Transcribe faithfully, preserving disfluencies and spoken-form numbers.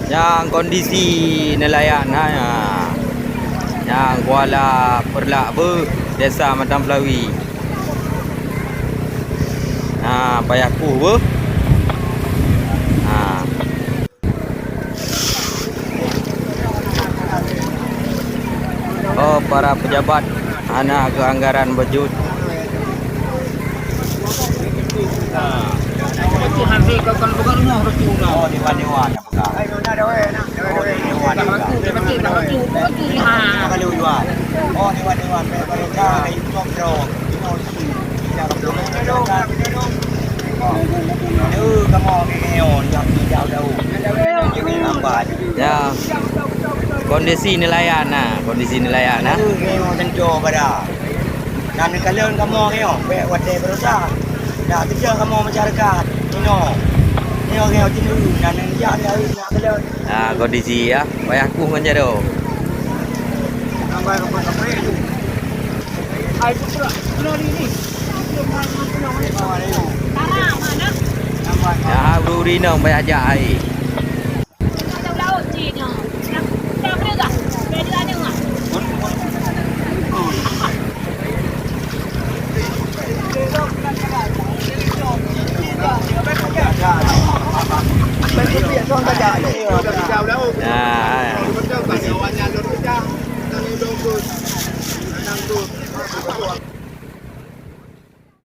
Nyang kondisi nelayan, ha, nyang Kuala Perlak beuh, Desa Matang Peulawi. Ha, payah kueh beuh. Ha. Oh, para pejabat hana keu anggaran bacut. Ya, kondisi nelayan, nah, kondisi nelayan, nah. Nan kalon kamoe nyoe, bèk watèe beurasa. Dak keujeuet kamoe masyarakat. Inoe. Nyoe nyoe jeuneuh, nan neujak nyoe, nak kalon. Ah, kondisi ya, payah kueh ngon jaroe. Ya, beri-beri nong payah jak hai. Nah,